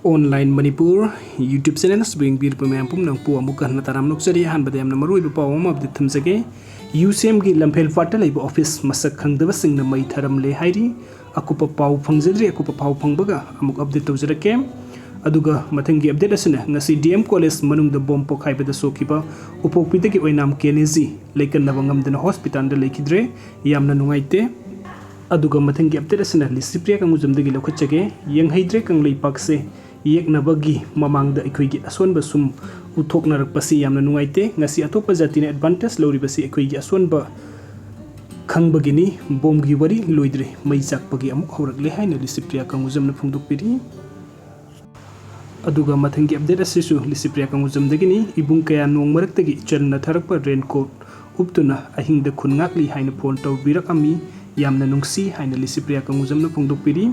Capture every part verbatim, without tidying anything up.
Online Manipur YouTube channel ꯑꯁꯤꯕꯨ ꯌꯦꯡꯕꯤꯔꯤꯕ ꯃꯌꯥꯝ ꯄꯨꯝꯅꯃꯛꯄꯨ ꯑꯃꯨꯛꯀ ꯍꯟꯅ ꯇꯔꯥꯝꯅ ꯑꯣꯛꯆꯔꯤ꯫ ꯑꯍꯥꯟꯕꯗ ꯌꯥꯝꯅ ꯃꯔꯨꯑꯣꯏꯕ ꯄꯥꯎ ꯑꯃ update ꯊꯝꯖꯒꯦ꯫ ꯌꯨ ꯁꯤ ꯑꯦꯝꯒꯤ ꯂꯝꯐꯦꯜ ꯄꯥꯠꯇ ꯂꯩꯕ office ꯃꯁꯛ ꯈꯪꯗꯕꯁꯤꯡꯅ ꯃꯩ ꯊꯥꯔꯝꯂꯦ ꯍꯥꯏꯔꯤ꯫ ꯑꯀꯨꯞꯄ ꯄꯥꯎ ꯐꯪꯖꯗ꯭ꯔꯤ, ꯑꯀꯨꯞꯄ ꯄꯥꯎ ꯐꯪꯕꯒ ꯑꯃꯨꯛ update ꯇꯧꯖꯔꯛꯀꯦ꯫ ꯑꯗꯨꯒ ꯃꯊꯪꯒꯤ update ꯑꯁꯤꯅ ꯉꯁꯤ ꯗꯤ ꯑꯦꯝ ꯀꯣꯂꯦꯖ ꯃꯅꯨꯡꯗ ꯕꯣꯝ ꯄꯣꯈꯥꯏꯕꯗ ꯁꯣꯛꯈꯤꯕ ꯎꯄꯣꯛꯄꯤꯗꯒꯤ ꯑꯣꯏꯅꯥꯝ ꯀꯦꯅꯦꯖꯤ ꯂꯩꯀꯟꯅꯕ ꯉꯝꯗꯅ ꯍꯣꯁꯄꯤꯇꯥꯜꯗ ꯂꯩꯈꯤꯗ꯭ꯔꯦ꯫ ꯌꯥꯝꯅ ꯅꯨꯡꯉꯥꯏꯇꯦ꯫ ꯑꯗꯨꯒ ꯃꯊꯪꯒꯤ update ꯑꯁꯤꯅ ꯂꯤꯁꯤꯄ꯭ꯔꯤꯌꯥ ꯀꯪꯒꯨꯖꯝꯗꯒꯤ ꯂꯧꯈꯠꯆꯒꯦ꯫ ꯌꯦꯡꯍꯩꯗ꯭ꯔꯦ ꯀꯪꯂꯩꯄꯥꯛꯁꯦ, ꯌꯦꯛꯅꯕꯒꯤ ꯃꯃꯥꯡꯗ ꯑꯩꯈꯣꯏꯒꯤ ꯑꯁꯣꯟꯕ ꯁꯨꯝ ꯎꯠꯊꯣꯛꯅꯔꯛꯄꯁꯤ ꯌꯥꯝꯅ ꯅꯨꯡꯉꯥꯏꯇꯦ꯫ ꯉꯁꯤ ꯑꯇꯣꯞꯄ ꯖꯥꯇꯤꯅ advantage ꯂꯧꯔꯤꯕꯁꯤ ꯑꯩꯈꯣꯏꯒꯤ ꯑꯁꯣꯟꯕ ꯈꯪꯕꯒꯤꯅꯤ꯫ ꯕꯣꯝꯒꯤ ꯋꯥꯔꯤ ꯂꯣꯏꯗ꯭ꯔꯤ, ꯃꯩ ꯆꯥꯛꯄꯒꯤ ꯑꯃꯨꯛ ꯍꯧꯔꯛꯂꯦ ꯍꯥꯏꯅ ꯂꯤꯁꯤꯄ꯭ꯔꯤꯌꯥ ꯀꯪꯒꯨꯖꯝꯅ ꯐꯣꯡꯗꯣꯛꯄꯤꯔꯤ꯫ ꯑꯗꯨꯒ ꯃꯊꯪꯒꯤ update ꯑꯁꯤꯁꯨ ꯂꯤꯁꯤꯄ꯭ꯔꯤꯌꯥ ꯀꯪꯒꯨꯖꯝꯗꯒꯤꯅꯤ꯫ ꯏꯕꯨꯡ ꯀꯌꯥ ꯅꯣꯡ ꯃꯔꯛꯇꯒꯤ ꯆꯟꯅ ꯊꯥꯔꯛꯄ raincoat ꯎꯞꯇꯨꯅ ꯑꯍꯤꯡꯗ ꯈꯨꯟ ꯉꯥꯛꯂꯤ ꯍꯥꯏꯅ phone ꯇꯧꯕꯤꯔꯛꯑꯝꯃꯤ꯫ ꯌꯥꯝꯅ ꯅꯨꯡꯁꯤ ꯍꯥꯏꯅ ꯂꯤꯁꯤꯄ꯭ꯔꯤꯌꯥ ꯀꯪꯒꯨꯖꯝꯅ ꯐꯣꯡꯗꯣꯛꯄꯤꯔꯤ꯫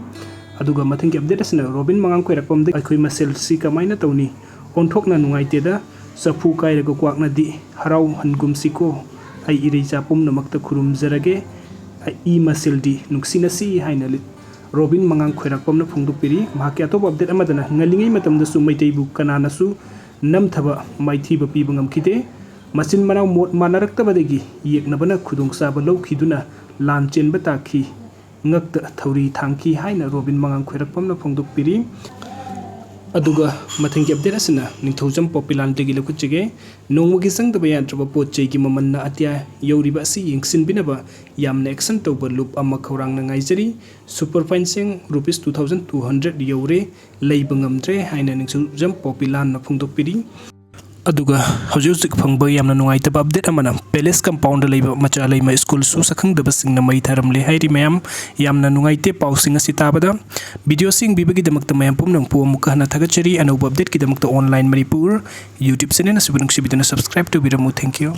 ꯑꯗꯨꯒ ꯃꯊꯪꯒꯤ update ꯑꯁꯤꯅ ꯔꯣꯕꯤꯟ ꯃꯉꯥꯡ ꯈꯣꯏꯔꯥꯛꯄꯝꯗ ꯑꯩꯈꯣꯏ ꯃꯁꯦꯜꯁꯤ ꯀꯃꯥꯏꯅ ꯇꯧꯅꯤ? ꯑꯣꯟꯊꯣꯛꯅ ꯅꯨꯡꯉꯥꯏꯇꯦꯗ꯫ ꯆꯐꯨ ꯀꯥꯏꯔꯒ ꯀ꯭ꯋꯥꯛꯅꯗꯤ ꯍꯔꯥꯎꯍꯟꯒꯨꯝꯁꯤꯀꯣ꯫ ꯑꯩ ꯏꯔꯩꯆꯥ ꯄꯨꯝꯅꯃꯛꯇ ꯈꯨꯔꯨꯝꯖꯔꯒꯦ꯫ ꯏ ꯃꯁꯦꯜꯗꯤ ꯅꯨꯡꯁꯤꯅꯁꯤ ꯍꯥꯏꯅ ꯂꯤ-, ꯔꯣꯕꯤꯟ ꯃꯉꯥꯡ ꯈꯣꯏꯔꯥꯛꯄꯝꯅ ꯐꯣꯡꯗꯣꯛꯄꯤꯔꯤ꯫ ꯃꯍꯥꯛꯀꯤ ꯑꯇꯣꯞꯄ update ꯑꯃꯗꯅ ꯉꯜꯂꯤꯉꯩ ꯃꯇꯝꯗꯁꯨ ꯃꯩꯇꯩꯕꯨ ꯀꯅꯥꯅꯁꯨ ꯅꯝꯊꯕ ꯃꯥꯏꯊꯤꯕ ꯄꯤꯕ ꯉꯝꯈꯤꯗꯦ꯫ ꯃꯆꯤꯟ ꯃꯅꯥꯎ ꯃꯣꯠ ꯃꯥꯟꯅꯔꯛꯇꯕꯗꯒꯤ ꯌꯦꯛꯅꯕꯅ ꯈꯨꯗꯣꯡꯆꯥꯕ ꯂꯧꯈꯤꯗꯨꯅ ꯂꯥꯟ ꯆꯦꯟꯕ ꯇꯥꯈꯤ꯫ ꯉꯛꯇ ꯊꯧꯔꯤ ꯊꯥꯡꯈꯤ ꯍꯥꯏꯅ ꯔꯣꯕꯤꯟ ꯃꯉꯥꯡ ꯈꯣꯏꯔꯥꯛꯄꯝꯅ ꯐꯣꯡꯗꯣꯛꯄꯤꯔꯤ꯫ ꯑꯗꯨꯒ ꯃꯊꯪꯒꯤ update ꯑꯁꯤꯅ ꯅꯤꯡꯊꯧꯖꯝ ꯄꯣꯄꯤꯂꯥꯜꯗꯒꯤ ꯂꯧꯈꯠꯆꯒꯦ꯫ ꯅꯣꯡꯃꯒꯤ ꯆꯪꯗꯕ ꯌꯥꯗ꯭ꯔꯕ ꯄꯣꯠ ꯆꯩꯒꯤ ꯃꯃꯜꯅ ꯑꯇꯤꯌꯥ ꯌꯧꯔꯤꯕ ꯑꯁꯤ ꯌꯦꯡꯁꯤꯟꯕꯤꯅꯕ ꯌꯥꯝꯅ action ꯇꯧꯕ ꯂꯨꯞ ꯑꯃ ꯈꯧꯔꯥꯡꯅ ꯉꯥꯏꯖꯔꯤ꯫ Superfine ꯆꯦꯡ rupees two thousand two hundred ꯌꯧꯔꯦ, ꯂꯩꯕ ꯉꯝꯗ꯭ꯔꯦ ꯍꯥꯏꯅ ꯅꯤꯡꯊꯧꯖꯝ ꯄꯣꯄꯤꯂꯥꯜꯅ ꯐꯣꯡꯗꯣꯛꯄꯤꯔꯤ꯫ ꯑꯗꯨꯒ ꯍꯧꯖꯤꯛ ꯍꯧꯖꯤꯛ ꯐꯪꯕ ꯌꯥꯝꯅ ꯅꯨꯡꯉꯥꯏꯇꯕ update ꯑꯃꯅ palace compoundꯗ ꯂꯩꯕ ꯃꯆꯥ ꯂꯩꯃ schoolꯁꯨ ꯁꯛꯈꯪꯗꯕꯁꯤꯡꯅ ꯃꯩ ꯊꯥꯔꯝꯂꯦ ꯍꯥꯏꯔꯤ꯫ ꯃꯌꯥꯝ ꯌꯥꯝꯅ ꯅꯨꯡꯉꯥꯏꯇꯦ ꯄꯥꯎꯁꯤꯡ ꯑꯁꯤ ꯇꯥꯕꯗ꯫ Videoꯁꯤ ꯌꯦꯡꯕꯤꯕꯒꯤꯗꯃꯛꯇ ꯃꯌꯥꯝ ꯄꯨꯝꯅꯃꯛꯄꯨ ꯑꯃꯨꯛꯀ ꯍꯟꯅ ꯊꯥꯒꯠꯆꯔꯤ꯫ ꯑꯅꯧꯕ updateꯀꯤꯗꯃꯛꯇ Online Manipur YouTube channel ꯑꯁꯤꯕꯨ ꯅꯨꯡꯁꯤꯕꯤꯗꯨꯅ subscribe ꯇꯧꯕꯤꯔꯝꯃꯨ꯫ Thank you꯫